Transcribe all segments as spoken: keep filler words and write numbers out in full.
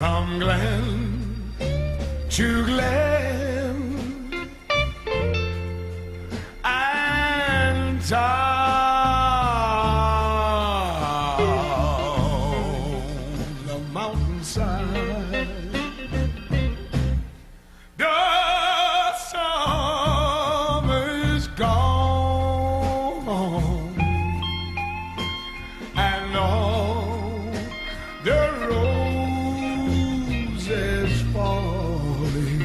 From glen to glen and down the mountainside, the summer's gone and all the roses falling.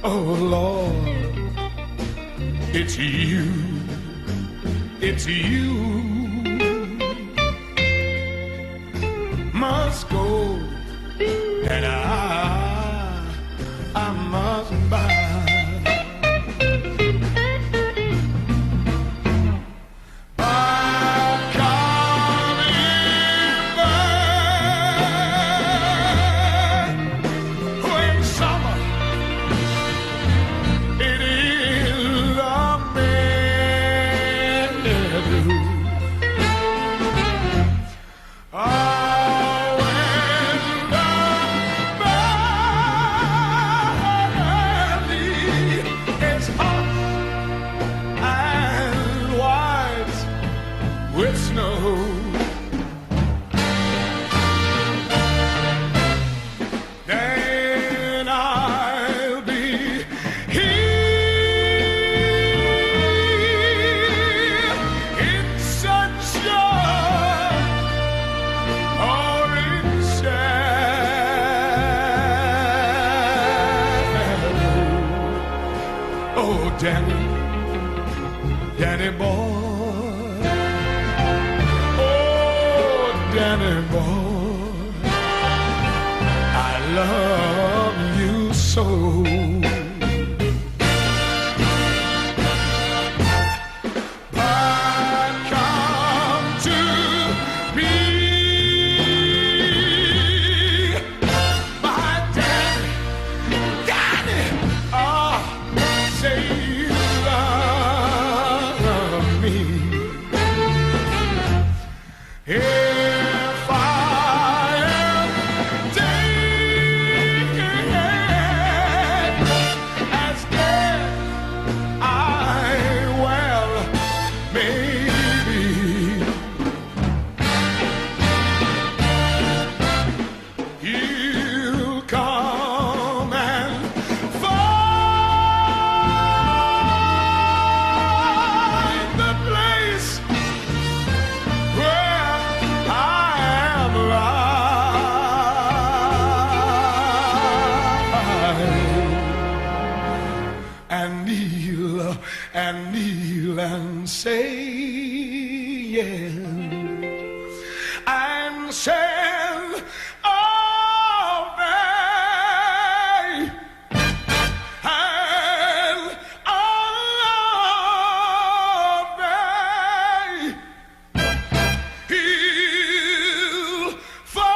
Oh Lord, it's you, it's you must go, and I, I must abide. But coming back when summer, it is the meadow. Oh, when the valley is hot and white with snow, then I'll be here in sunshine or in shadow. Oh, Danny, Danny boy. Oh, Danny boy, I love you so. But come to me, my Danny, Danny, oh, say you love me. If I am dead as dead I well may be, you'll come and find the place where I am lying, and kneel, and kneel and say yes, and say, "Ave, and Ave." He'll find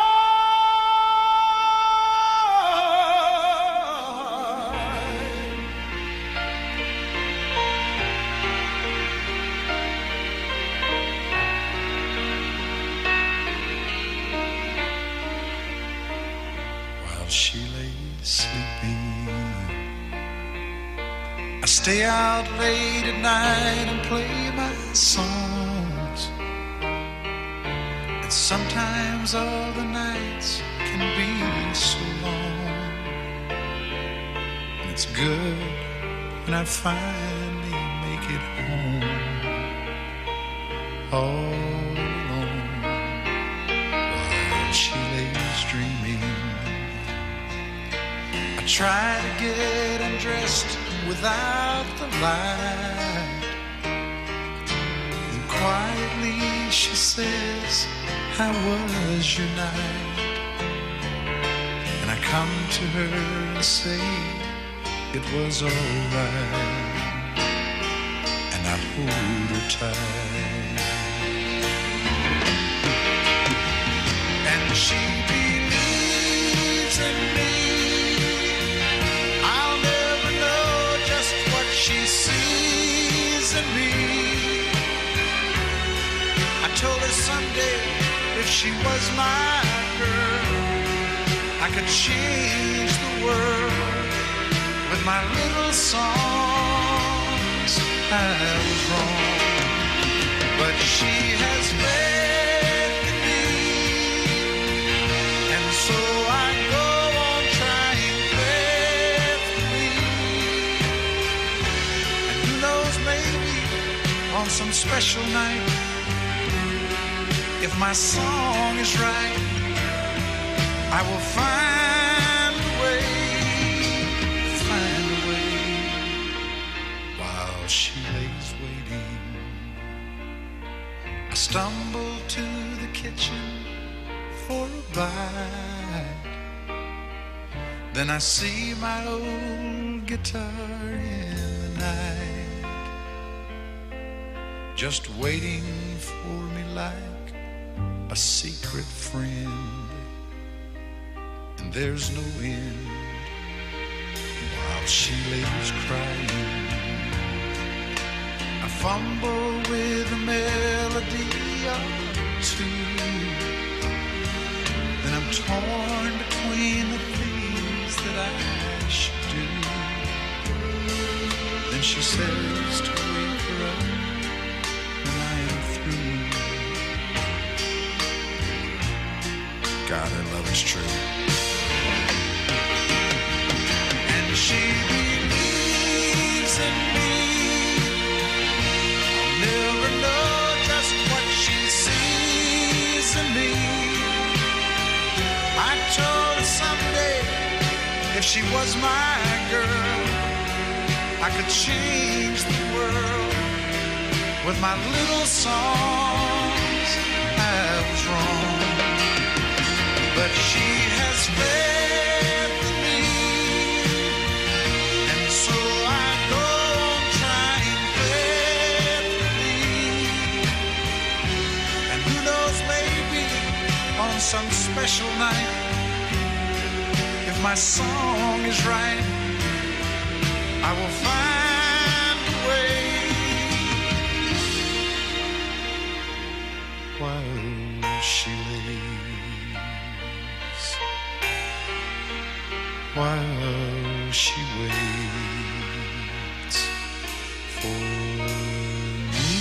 while she lay sleeping. I stay out late at night and play my songs. And sometimes all the nights can be so long. And it's good when I finally make it home all alone while she lays dreaming. I try to get undressed without the light. And quietly she says, "How was your night?" And I come to her and say, "It was all right." And I hold her tight. And she believes in me. I'll never know just what she sees in me. I told her someday, if she was my girl, Could change the world with my little songs. I was wrong, but she has left me, and so I go on trying faithfully. And who knows, maybe on some special night, if my song is right, I will find a way, find a way. While she lays waiting, I stumble to the kitchen for a bite. Then I see my old guitar in the night, just waiting for me like a secret friend. And there's no end while she lays crying. I fumble with a melody or two, and I'm torn between the things that I should do. Then she says to wake her up when I am through. God, her love is true. And she believes in me. I'll never know just what she sees in me. I told her someday, if she was my girl, I could change the world with my little songs. I was wrong, but she has faith in me, and so I go on trying faithfully. And who knows, maybe on some special night, if my song is right, I will find a way. While she lays, while she waits for me.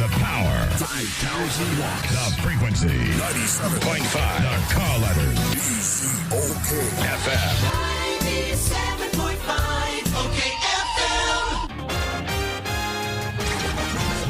The power. Five thousand watts. The frequency. Ninety-seven point five. The call letters. D Z O K F M. Ninety-seven point five O K F M.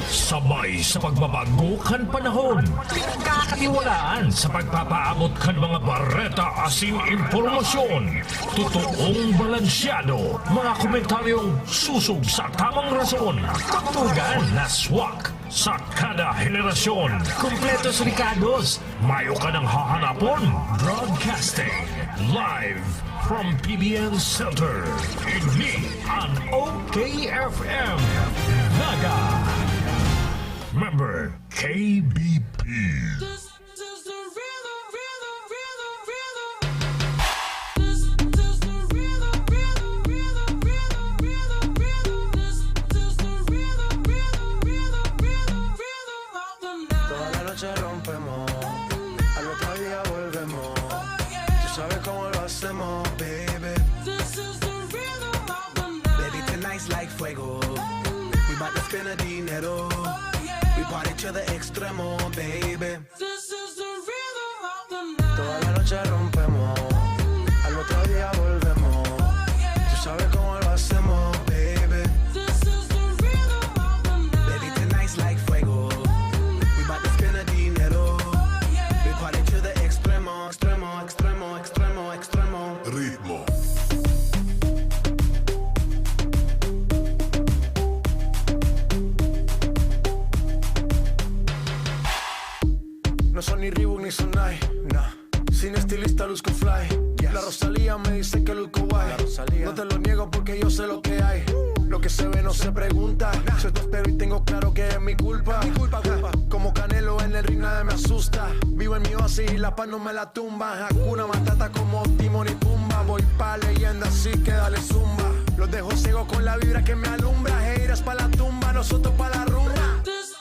Sabay sa pagbabago kan panahon, pinagkakatiwalaan sa pagpapaabot kan mga bareta asin impormasyon. Totoong balansyado, mga komentaryong susog sa tamang rason. Tugtugan na swak sa kada henerasyon. Kompletos rekados, mayo ka nang hahanapon. Broadcasting live from P B N Center. Ini an O K F M Naga. Member K B P. This is the rhythm, rhythm, rhythm, rhythm. This is the rhythm, rhythm, rhythm, rhythm, rhythm, rhythm. This is the rhythm, rhythm, rhythm, rhythm, rhythm of the night. Toda la noche rompemos, al otro día volvemos. Tú sabes cómo lo hacemos, baby. This is the rhythm of the night. Baby, tonight's like fuego. We bout to spend the dinero. We party to the extremo, baby. This is the rhythm of the night. Toda la noche rompemos, al otro día volvemos. Tú sabes cómo lo hacemos, baby. This is the rhythm of the night. Baby, tonight's like fuego. We bout to spend the dinero. We party to the extremo, extremo, extremo, extremo, extremo. Ritmo. No son ni Reebok ni Sonai, nah. Sin estilista luzco fly. Yes. La Rosalía me dice que luzco guay. La Rosalía. No te lo niego porque yo sé lo que hay. Lo que se ve no se pregunta. Nah. Soy tu espero y tengo claro que es mi culpa. Mi culpa, culpa. Como Canelo en el ring nadie me asusta. Vivo en mi oasis y la paz no me la tumba. Hakuna Matata como Timón y Pumba. Voy pa leyenda, así que dale zumba. Los dejo ciego con la vibra que me alumbra. Haters pa la tumba, nosotros pa la rumba. This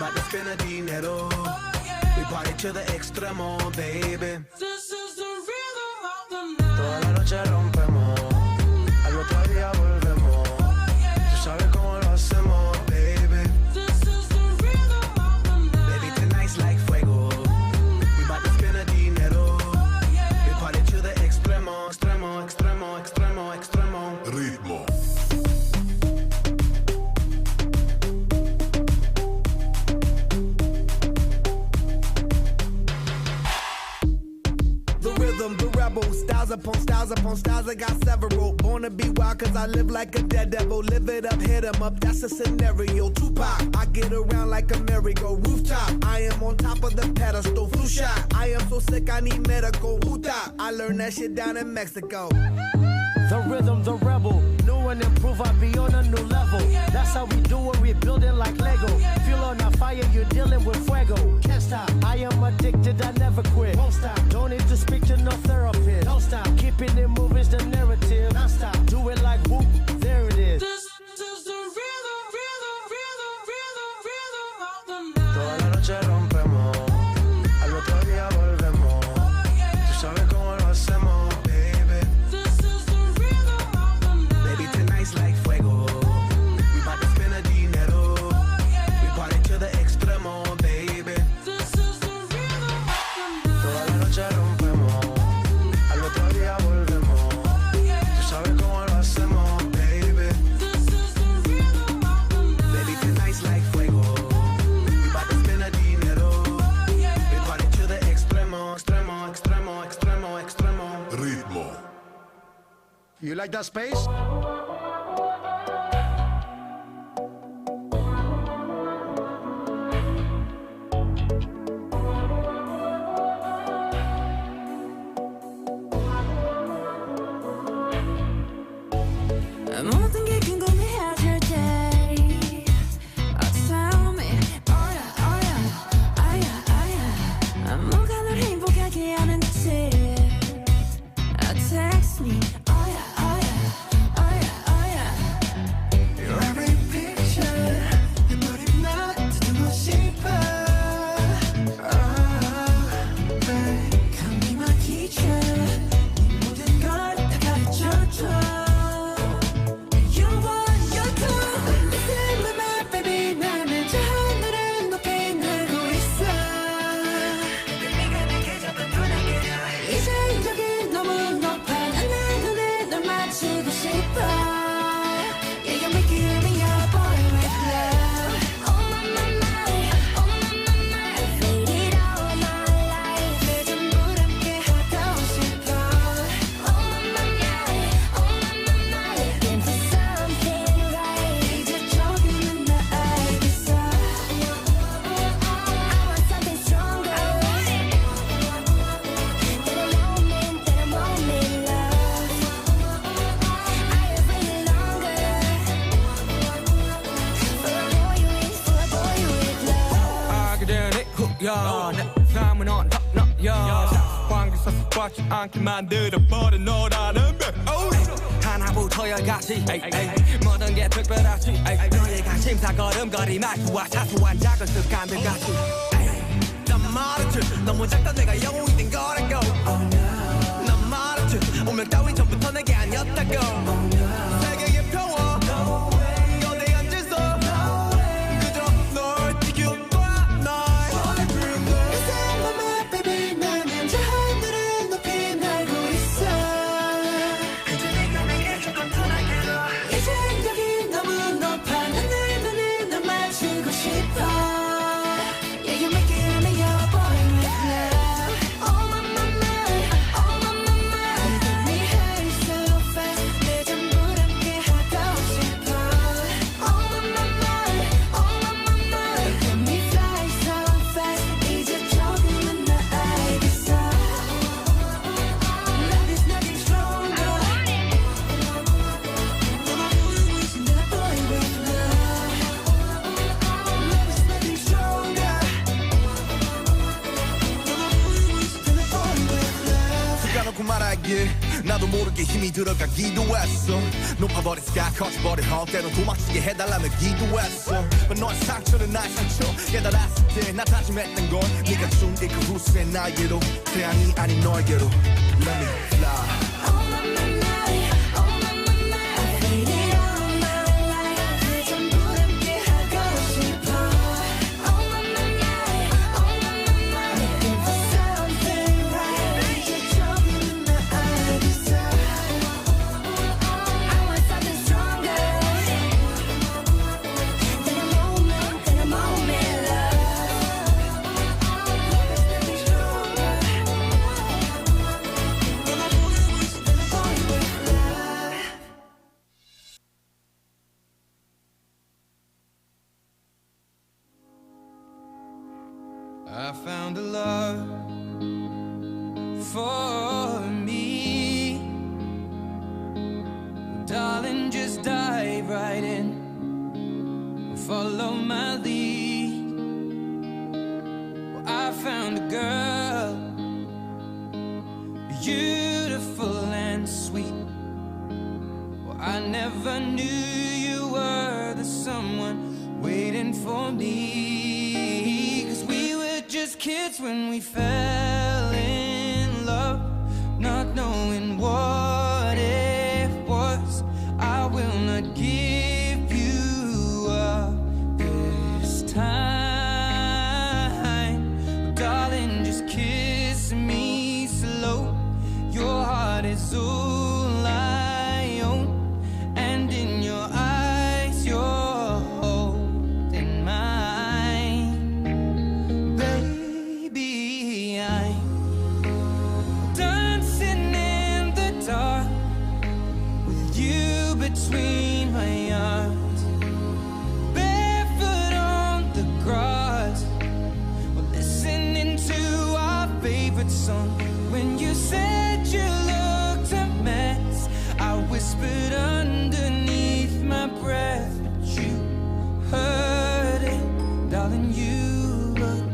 Spin the dinero. We party to the extremo, baby. This is the rhythm of the night. Toda la noche rompemos. Al otro día volvemos. Tú sabes cómo lo hacemos, baby. This is the rhythm of the night. Baby, tonight's like fuego. We bout to spin the dinero. We party to the extremo, extremo, extremo, extremo, extremo. Ritmo. The rhythm, the rebel, styles upon styles upon styles. I got several. Born to be wild, cause I live like a dead devil. Live it up, hit 'em up, that's a scenario. Tupac, I get around like a merry-go rooftop. I am on top of the pedestal, flu shot. I am so sick, I need medical. Huta, I learned that shit down in Mexico. The rhythm, the rebel. New and improve, I be on a new level. That's how we do it, we build it like Lego. Feel on a fire, you're dealing with fuego. Can't stop, I am addicted, I never quit. Won't stop, don't need to speak to no therapist. Don't stop, keeping it moving's the narrative. Non-stop, do it like whoop, there it is. This is the rhythm, rhythm, rhythm, rhythm, rhythm of the night. Toda la noche rompemos, al otro día volvemos. Tú sabes cómo lo hacemos, baby. This is the rhythm of the night. Baby, tonight's like fuego. We bout to spend the dinero. We party to the extremo, baby. This is the rhythm of the night. Toda la noche rompemos, al otro día volvemos. Tú sabes cómo lo hacemos, baby. This is the rhythm of the night. Baby, tonight's like fuego. We bout to spend the dinero. We party to the extremo, extremo, extremo, extremo. Ritmo. You like that space? 모든 게 궁금해 하실 때 Oh, tell me. Oh, yeah, oh, yeah. Oh, yeah, oh, yeah. 뭐가 널 행복하게 하는지. Uh, text me. Oh, yeah, oh, yeah. Oh, yeah, oh, yeah. Every picture 내 머리만 다듬고 싶어. Oh, babe. 감기만 기대. 네 모든 걸 다 가르쳐줘. You want, you do. Listen to my baby, 나는 저 하늘을 높이 날고 있어. 네가 내게 줬던 그 날개를 이제 여기 너무 높아. 난 내 눈에 널 맞추고 싶어. Yeah, you're making me a boy with love. Oh my, my, my. Oh my, my, my. I've waited all my life. 내 전부를 함께 하고 싶어. Oh my, my, my. Oh my, my, my. Looking for something right. 이제 조금은 나 알겠어. I want something stronger than a moment, than a moment, love. I have waited longer for a boy with, for a boy with love. 알게 된 이후야 내 삶은 언덕 너야. 사소한 게 사소하지 않게 만들어버린 너라는 별. Oh. 하나부터 열까지, 에이, 에이. 모든 게 특별하지, 에이. 너의 관심사, 걸음걸이, 말투와 사소한 작은 습관들 같이, 에이. 난 말했지, 너무 작다, 내가 영웅이 된 거라고. Oh no. 난 말했지, 운명 따윈 전부터 내게 아니었다고. Oh no. 세계의 평화, no way. 거대한 질서, no way. 그저 널 지킬 거야, 날. Listen, my, my baby, 나는 저 하늘을 높이 날고 있어. 그저 네가 내게 줬던 그 날개를 이제 여기 너무 높아. 난 내 눈에 널 맞추고 싶어. Yeah, you're making me a boy with love. Oh my, my, my. Oh my, my, my. You got me high so fast. 내 전부를 함께 하고 싶어. Oh my, my, my. Oh my, my, my. You got me fly so fast. 이제 조금은 나 알겠어. Love is nothing stronger. You're my only reason that I boy with love. Love is 나도 모르게 힘이 들어가기도 했어. 높아버린 sky, 커져버린 hall, 때론 도망치게 해달라며 기도했어. But 너의 상처는 나의 상처. 깨달았을 때 나 다짐했던 걸. 네가 준 이 그루스의 나에게로, 태양이 아닌 너에게로. Let me fly. Oh my, my, my, oh my, my, my. I waited all my life. 그 전부 함께 하고 싶어. Oh my, my, my, oh my, my, my. Looking for something right. 이제 조금은 나 알겠어. I want something stronger than a moment, than a moment, love. There's nothing stronger than a moment, than a moment, love. I found a love for me. Darling, just dive right in. Follow my lead. Well, I found a girl, beautiful and sweet. Well, I never knew you were the someone waiting for me. 'Cause we were just kids when we fell in love, not knowing what it was. I will not give you up this time. Darling, just kiss me slow. Your heart is all I own, and in your eyes, you're holding mine. Baby, I'm dancing in the dark with you between my arms, barefoot on the grass. We're listening to our favorite song. When you said you looked a mess, I whispered underneath my breath, but you heard it. Darling, you look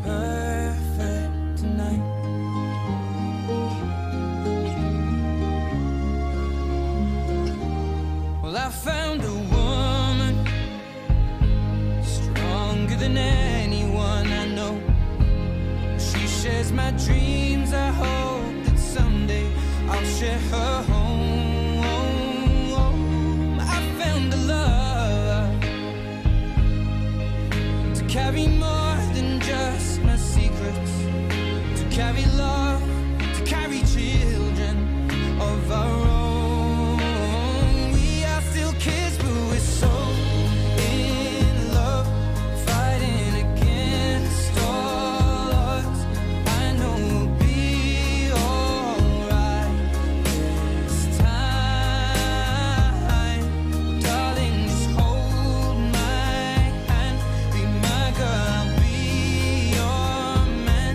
perfect tonight. Well, I found a woman stronger than anyone I know. She shares my dreams. I hope that someday I'll share her home. I found a love to carry more than just my secrets, to carry love, to carry children of our own. We are still kids, but we're so in love, fighting against all odds. I know we'll be alright this time. Darling, just hold my hand. Be my girl, I'll be your man.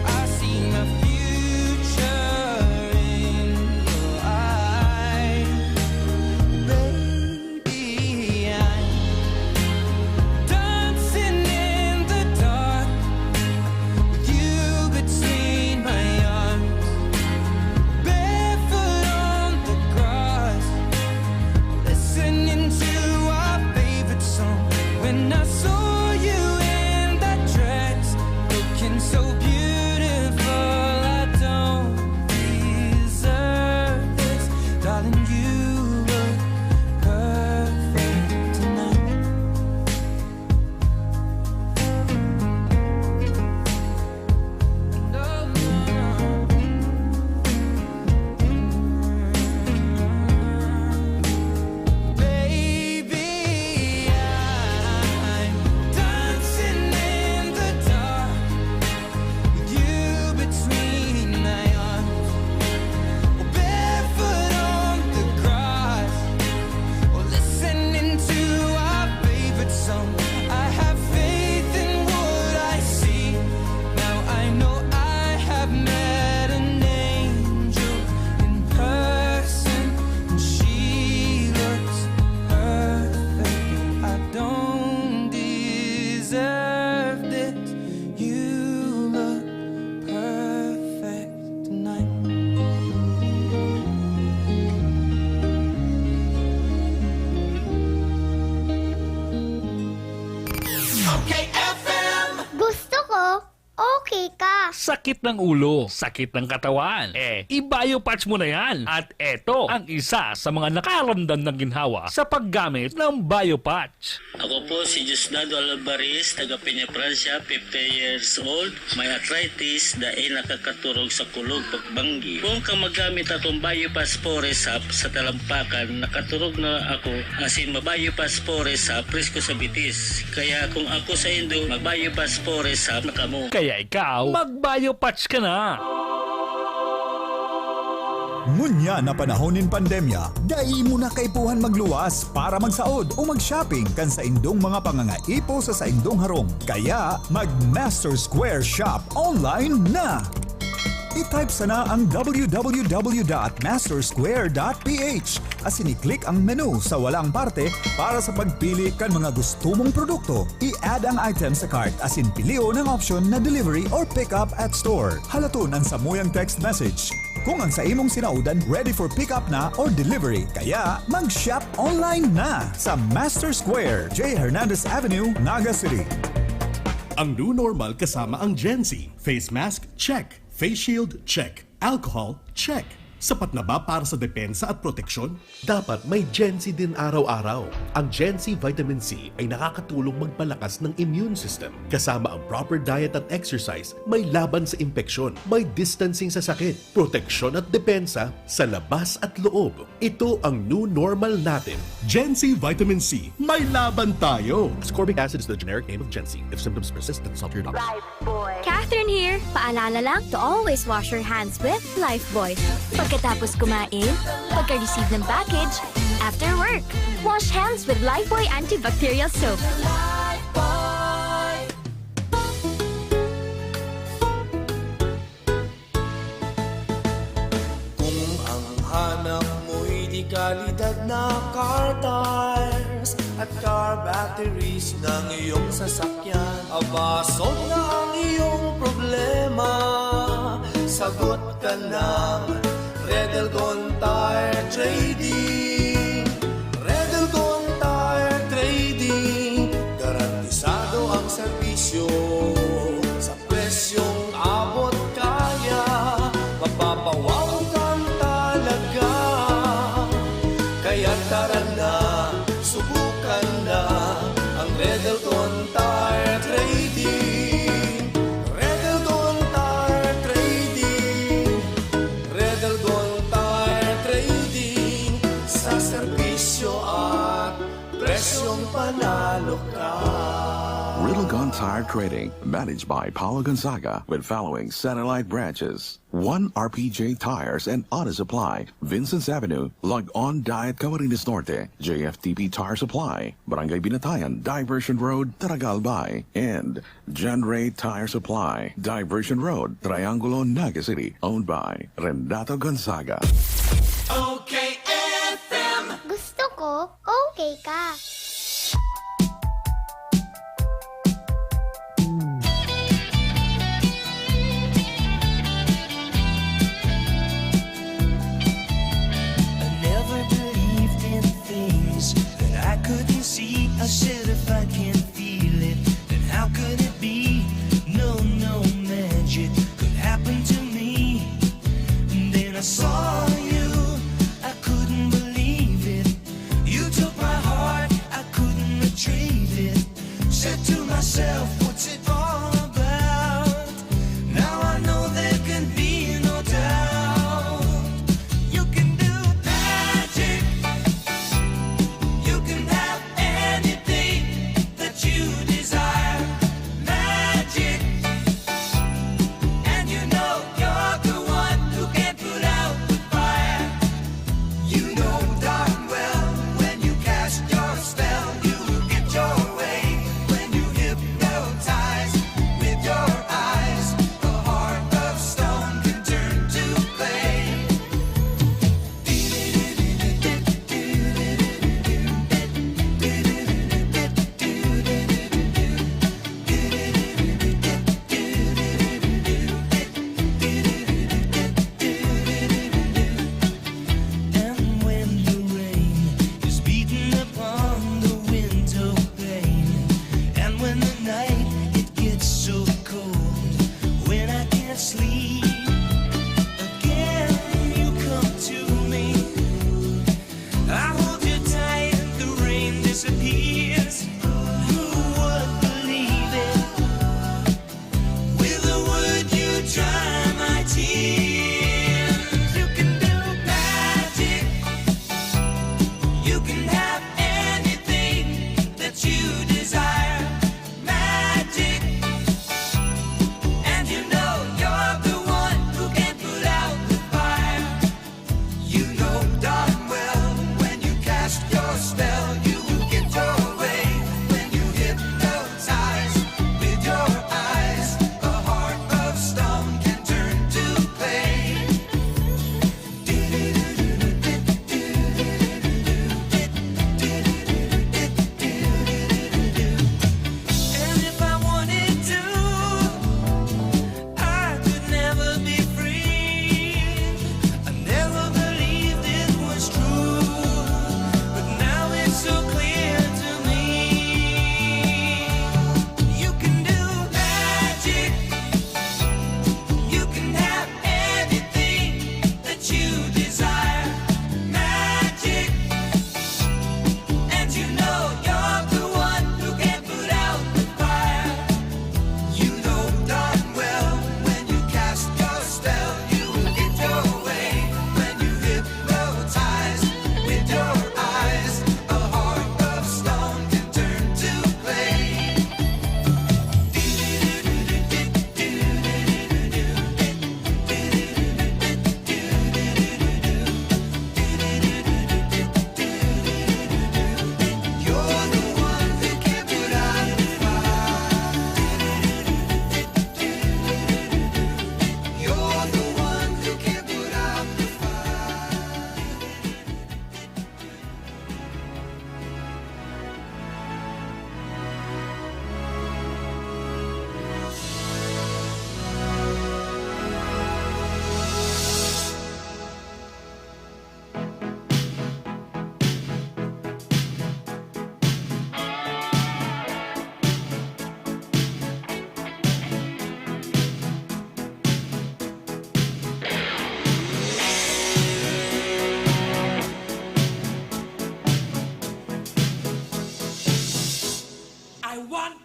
I see my future in your eyes. Baby, I'm dancing in the dark with you between my arms, barefoot on the grass, listening to our favorite song. When I saw you in that dress, looking so beautiful, I don't deserve this. Darling, you look perfect tonight. Baby, I'm okay ka. Sakit ng ulo, sakit ng katawan. Eh, i-Biopatch mo na yan. At eto ang isa sa mga nakaramdam ng ginhawa sa paggamit ng Biopatch. Ako po si Diosdado Alvarez, taga Peña, Francia, fifty years old. May arthritis, dai nakakaturog sa kulog pagbanggi. Kung ka magamit akong Biopatch Forest Hop sa talampakan, nakaturog na ako, asin ma-Biopatch Forest Hop, presko sa bitis. Kaya kung ako sa indo, mag-Biopatch Forest Hop na kamo. Kaya ikaw, mag-Biopatch ka na! Ngunyan na panahon nin pandemya, dai mo na kaipuhan magluwas para magsaod o mag-shopping kan saindong mga pangangaipo sa saindong harong. Kaya, mag-Master Square Shop online na! I-type sana ang w w w dot master square dot p h asin i-click ang menu sa walang parte para sa pagpili kan mga gusto mong produkto. I-add ang item sa cart asin pilion ang option na delivery or pick up at store. Halaton ang samuyang text message kung ang sa imong sinaodan ready for pick up na or delivery. Kaya, mag-shop online na sa Master Square, J Hernandez Avenue, Naga City. Ang new normal kasama ang Gen Z. Face mask, check. Face shield, check. Alcohol, check. Sapat na ba para sa depensa at proteksyon? Dapat may Gen Z din araw-araw. Ang Gen Z Vitamin C ay nakakatulong magpalakas ng immune system. Kasama ang proper diet at exercise, may laban sa impeksyon, may distancing sa sakit, proteksyon at depensa sa labas at loob. Ito ang new normal natin. Gen Z Vitamin C, may laban tayo! Ascorbic acid is the generic name of Gen Z. If symptoms persist, consult your doctor. Catherine here. Paalala lang to always wash your hands with Lifebuoy. Pagkatapos kumain, pagka-receive ng package, after work, wash hands with Lifebuoy antibacterial soap. Kung ang hanap mo'y de kalidad na car tires at car batteries ng iyong sasakyan, abason na ang iyong problema. Sagot ka ng Red Elgon Tire Trading. Red Elgon Tire Trading, garantisado ang serbisyo. Sa presyong abot kaya, mapapawaw kang talaga. Kaya tara na, subukan na ang Red Elgon Tire Trading. Red Elgon Tire Trading. Red Elgon Tire Trading. Sa serbisyo at presyong panalo ka. Riddlegon Tire Trading, managed by Paulo Gonzaga, with following satellite branches: One R P J Tires and Auto Supply, Vincent's Avenue, Log-On Diet, Camarines Norte; J F T P Tire Supply, Barangay Binatayan, Diversion Road, Taragal Bay; and John Ray Tire Supply, Diversion Road, Triangulo, Naga City, owned by Renato Gonzaga. O K F M. Gusto ko, okay ka. I never believed in things that I couldn't see. I said, if I can feel it, then how could it be? No, no magic could happen to me. Then I saw you, I couldn't believe it. You took my heart, I couldn't retrieve it. Said to myself, what's it all about? Now I know there can be no doubt. You can do magic. You can have anything that you desire. Magic. And you know you're the one who can put out the fire. You know darn well when you cast your spell, you will get your way. When you hypnotize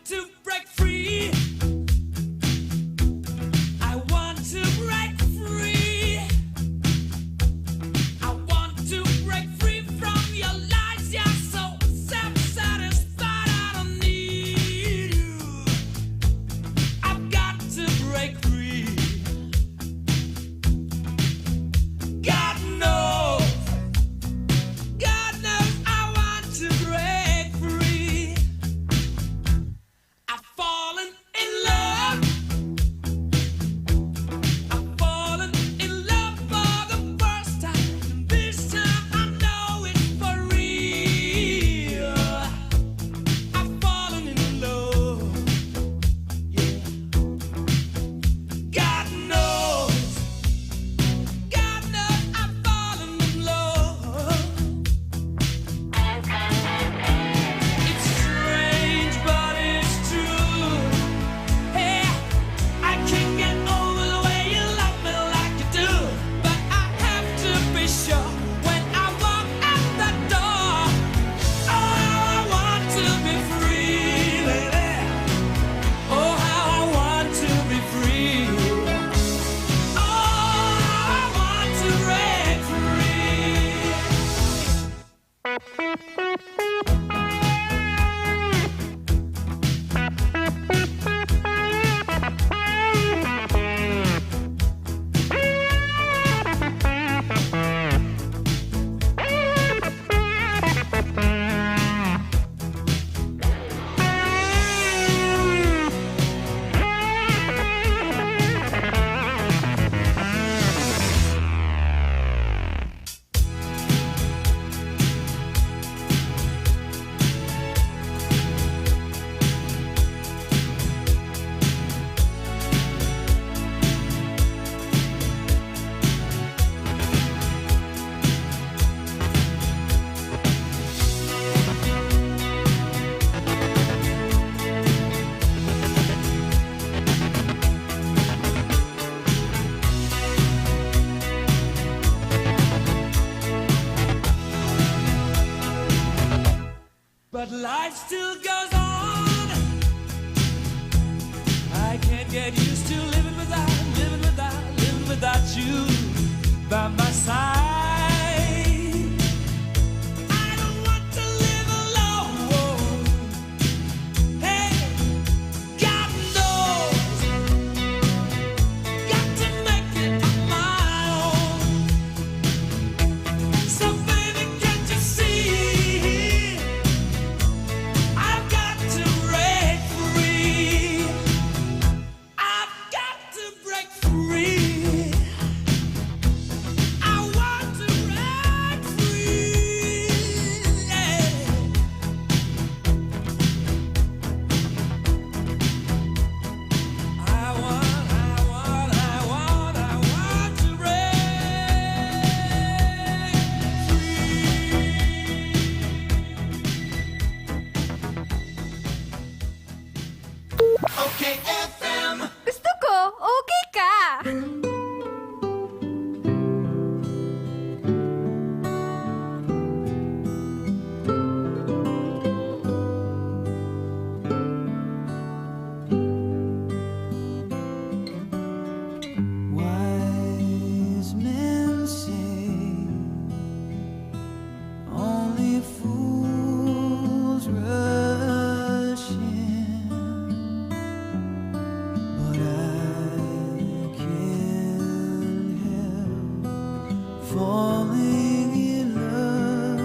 To break free. I want to break free. I want to break free from your lies. You're so self-satisfied. I don't need you. I've got to break free. God knows, God knows I want to break free. I've fallen in love. I've fallen in love for the first time. This time I know it's for real. I've fallen in love. Yeah. God knows, God knows I've fallen in love. It's strange, but it's true. Hey, I can't get over the way you love me like you do. But I have to be sure when I walk out the door. Oh, how I want to be free, baby. Oh, how I want to be free. Oh, how I want to break free. But life still goes on. I can't get used to living without, living without, living without you by my side. I don't want to live alone. Hey, God knows, got to make it on my own. So baby, can't you see? I've got to break free. I've got to break free. I want to break free. Yeah. I want, I want, I want, I want to break free. Okay F M. Gusto ko, okay ka. Wise men say only fools rush in, but I can't help falling in love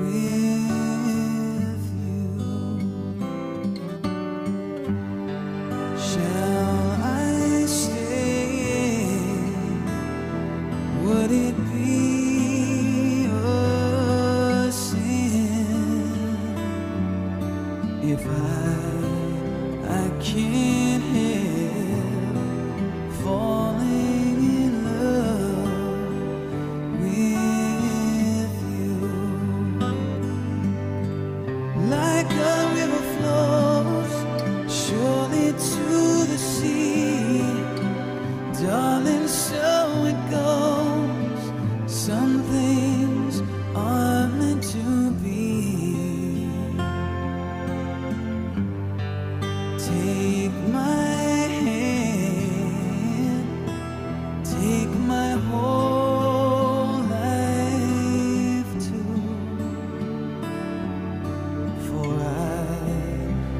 with you. Shall I stay? Would it be a sin if I, I can't help falling in love with you? Like a river flows surely to the sea, darling, so it goes. Some things are meant to be. Take my hand, take my whole life too. For I,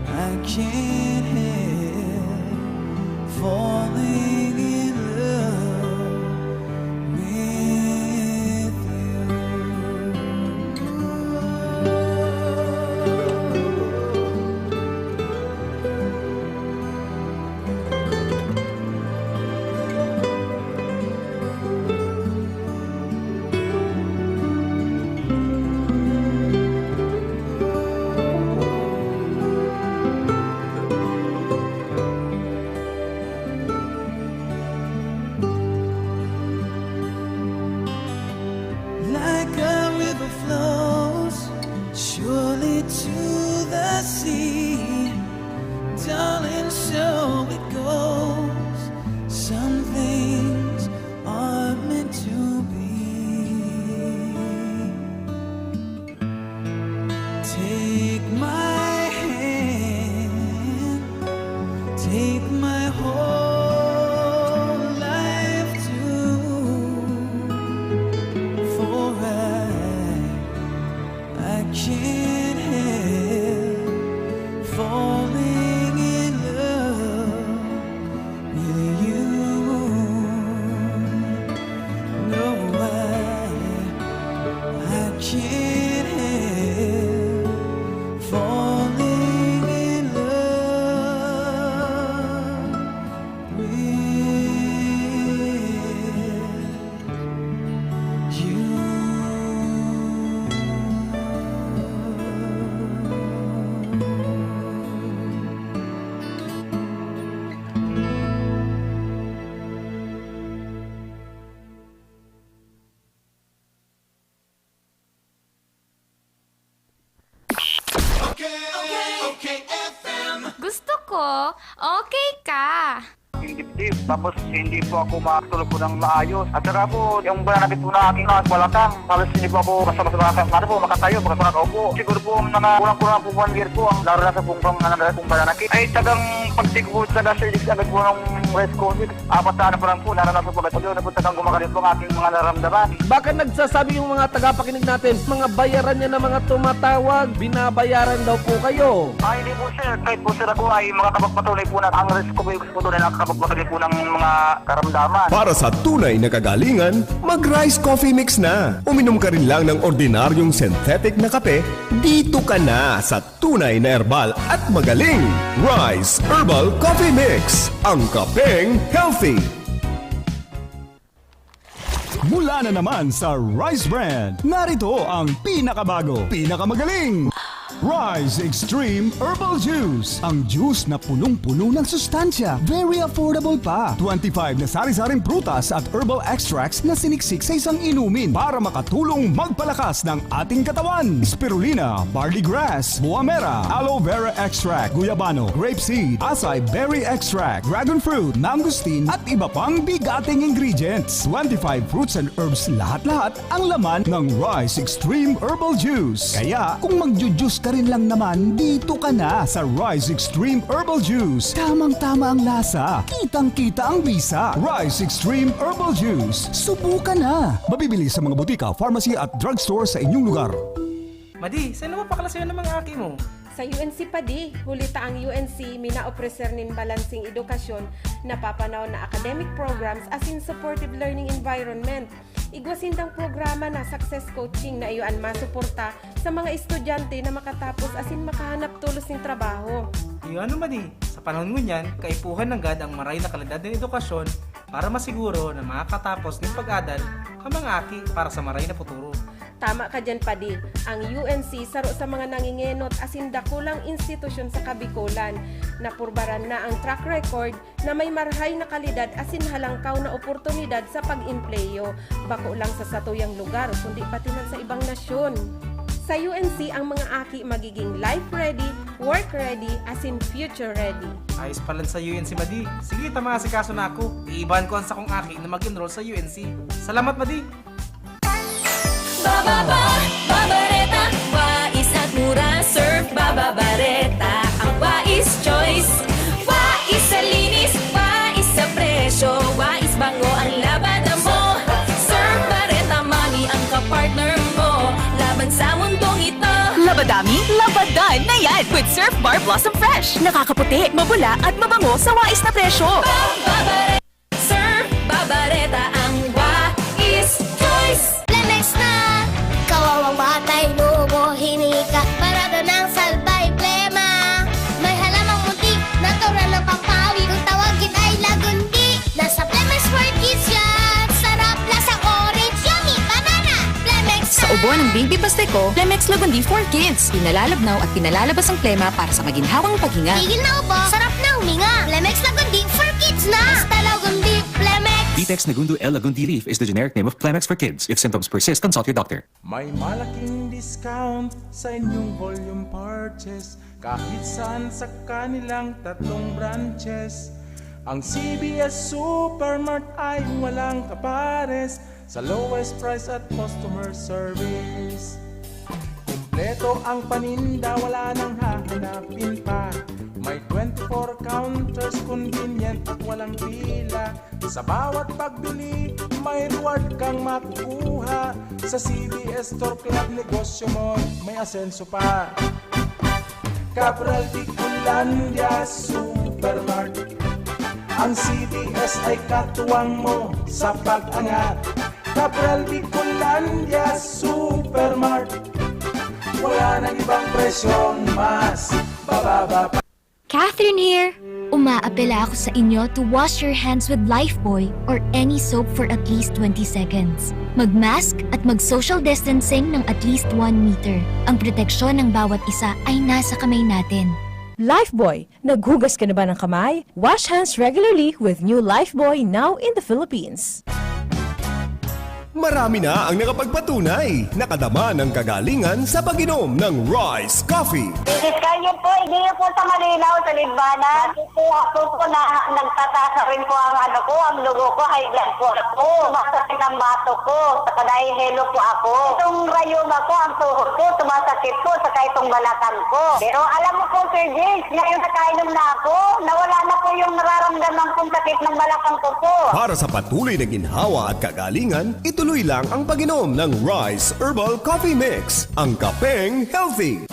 I can't help falling in love with you. Like a river flows surely to the sea, darling, so it goes. Some things are meant to be. Take my hand, take my whole life too. For I, I can't help falling in love with you. No, I, I can't help falling in love with you. Okay, okay, F M. Gusto ko, okay ka. Yung dibdib. Tapos hindi po ako makatulog po ng maayos. At saka po, yung banana cue po na aking mga balakang, halos hindi po ako basta-basta makaka-, ano po, makatayo, basta makakaupo. Siguro po, mga kulang-kulang po one year po, ang lalo na sa pungkang, ano, na pong banana cue. Ay, tagang pagtigbo sa gastritis agad po ng rice coffee. Apat na ano pa lang po, naranasan po agad. Pag-iwan na po, tagang gumagaling po ang aking mga nararamdaman. Baka nagsasabi yung mga tagapakinig natin, mga bayaran niya na mga tumatawag, binabayaran daw po kayo. Ah, hindi po, sir. Kahit po, sir, ako ay makakapagpatunay po na ang rice coffee po, tunay na nakakapagpatunay po ng mga karamdaman. Para sa tunay na kagalingan, mag-Rice Coffee Mix na. Uminom ka rin lang ng ordinaryong synthetic na kape, dito ka na sa tunay na herbal at magaling. Rice Herbal Coffee Mix, ang kapeng healthy. Mula na naman sa Rice Brand, narito ang pinakabago, pinakamagaling Rice Extreme Herbal Juice. Ang juice na punong-puno ng sustansya, very affordable pa. Twenty-five na sari-saring prutas at herbal extracts na siniksik sa isang inumin para makatulong magpalakas ng ating katawan. Spirulina, barley grass, buamera, aloe vera extract, guyabano, grape seed, acai berry extract, dragon fruit, mangosteen, at iba pang bigating ingredients. Twenty-five fruits and herbs lahat-lahat ang laman ng Rice Extreme Herbal Juice. Kaya, kung magju-juice ka rin lang naman, dito ka na sa Rice Extreme Herbal Juice. Tamang-tama ang lasa, kitang-kita ang bisa. Rice Extreme Herbal Juice. Subukan na! Mabibili sa mga butika, pharmacy at drugstore sa inyong lugar. Madi, saan na mapakalasayon ang mga aki mo? Sa U N C pa di, huli ta ang U N C minaopreser nin balanseng edukasyon, napapanaw na academic programs asin supportive learning environment. Igwa sindang programa na Success Coaching na iyo an masuporta sa mga estudyante na makatapos asin makahanap tolos nin trabaho. Iyo ano man eh, sa panahon ngunyan, kaipuhan nanggad ang maray na kalidad nin edukasyon para masiguro na makakatapos nin pag-adal ang mga aki para sa maray na futuro. Tama ka diyan, Padi. Ang U N C saro sa mga nangingenot asin dakulang institusyon sa Kabikolan. Napurbaran na ang track record na may marhay na kalidad asin halangkaw na oportunidad sa pag-empleyo, bako lang sa satuyang lugar, kundi pati man sa ibang nasyon. Sa U N C, ang mga aki magiging life ready, work ready, asin future ready. Ayos palan sa U N C, Madi. Sige, ta maasikaso na ako. Iibahan ko an sakong aki na mag-enroll sa U N C. Salamat, Madi! Bababa, Babareta, Wais at mura, surf, Bababareta, ang Wais Choice. Surf Bar Blossom Fresh. Nakakaputi, mabula, at mabango sa wais na presyo. Surf Babareta, ang wais choice. Plemex na! Kawawang batay, lubo, hinika, parado ng salbay, plema. May halamang munti, natural na pampawi. Kung tawagin ay Lagundi, nasa Plemex for Kids yan. Sarap, lasang orange, yummy, banana. Plemex Sa na! Ubo ng baby Basteco, Plemex Lagundi for Kids. Pinalalabnaw at pinalalabas ang plema para sa maginhawang paghinga. Tigil na ubo, sarap na huminga. Plemex Lagundi for Kids na! Basta Lagundi, Plemex! Vitex Negundo L Lagundi Leaf is the generic name of Plemex for Kids. If symptoms persist, consult your doctor. May malaking discount sa inyong volume purchase kahit saan sa kanilang tatlong branches. Ang C V S Supermart ay walang kapares sa lowest price at customer service. Kumpleto ang paninda, wala nang hahanapin pa. May twenty-four counters, convenient at walang pila. Sa bawat pagbili, may reward kang makukuha. Sa C V S Store Club, negosyo mo may asenso pa. Cabral Bicolandia Supermart. Ang C V S ay katuwang mo sa pag-angat. Cabral Bicolandia Supermart. Wala nang ibang presyong mas bababa pa. Catherine here! Umaapela ako sa inyo to wash your hands with Lifebuoy or any soap for at least twenty seconds. Mag-mask at mag-social distancing ng at least one meter. Ang proteksyon ng bawat isa ay nasa kamay natin. Lifebuoy, naghugas ka na ba ng kamay? Wash hands regularly with new Lifebuoy, now in the Philippines. Marami na ang nakapagpatunay, nakadama ng kagalingan sa pag-inom ng Rice Coffee. Disiskan niyo po, hindi niyo po sa malinaw, sa Libana. Nakukuha po po na nagtataas na rin po ang ano ko, ang dugo ko, high blood po ako. Sumasakit ang batok ko, saka nahihilo po ako. Itong rayuma ko, ang tuhod ko, sumasakit po, saka itong balakang ko. Pero alam mo po, Sir James, ngayon nakainom na ako, nawala na po yung nararamdaman kong sakit ng balakang ko po. Para sa patuloy na ginhawa at kagalingan, ituloy lang ang pag-inom ng Rice Herbal Coffee Mix, ang kapeng healthy.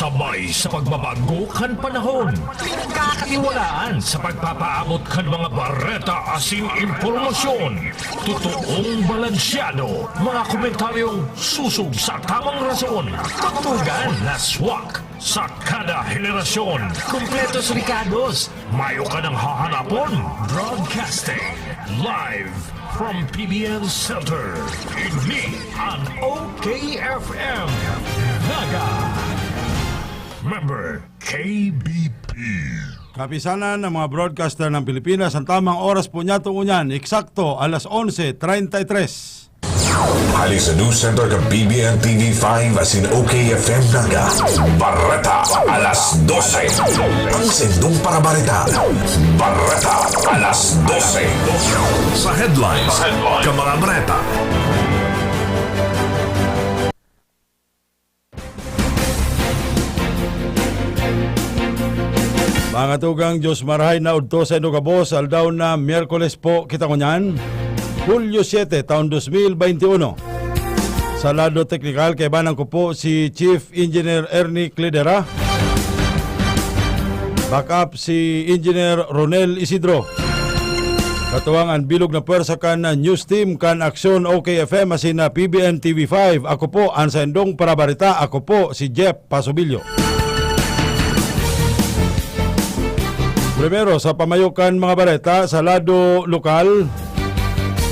Sabay sa pagbabago kan panahon, pinagkakatiwalaan sa pagpapaabot kan mga bareta asin impormasyon. Totoong balansyado, mga komentaryong susog sa tamang rason, tugtugan na swak sa kada henerasyon. Kompletos rikados, mayo ka nang hahanapon. Broadcasting live from P B N Center. Ini an O K F M Naga. Member K B P. Kapisanan ng mga broadcaster ng Pilipinas, ang tamang oras po niya tungunan, eksakto alas onse treinta y tres. Hali sa News Center kan P B N T V five asin O K F M Naga. Bareta, alas dose. Ang sendong parabareta. Bareta, alas dose. Sa headlines, ka mga bareta. Mga tugang, Diyos marahay na udto sa indo gabos, aldaw na Miyerkules po kita ngunyan, Hulyo siete, taon dos mil baynte uno. Sa lado teknikal, kaibanan ko po si Chief Engineer Ernie Cledera. Backup si Engineer Ronel Isidro. Katuwang an bilog na pwersa kan News Team kan Aksyon O K F M asin na P B N T V five. Ako po an saindong parabareta. Ako po si Jeff Pasubilyo. Primero, sa pamayo kan mga bareta sa lado lokal,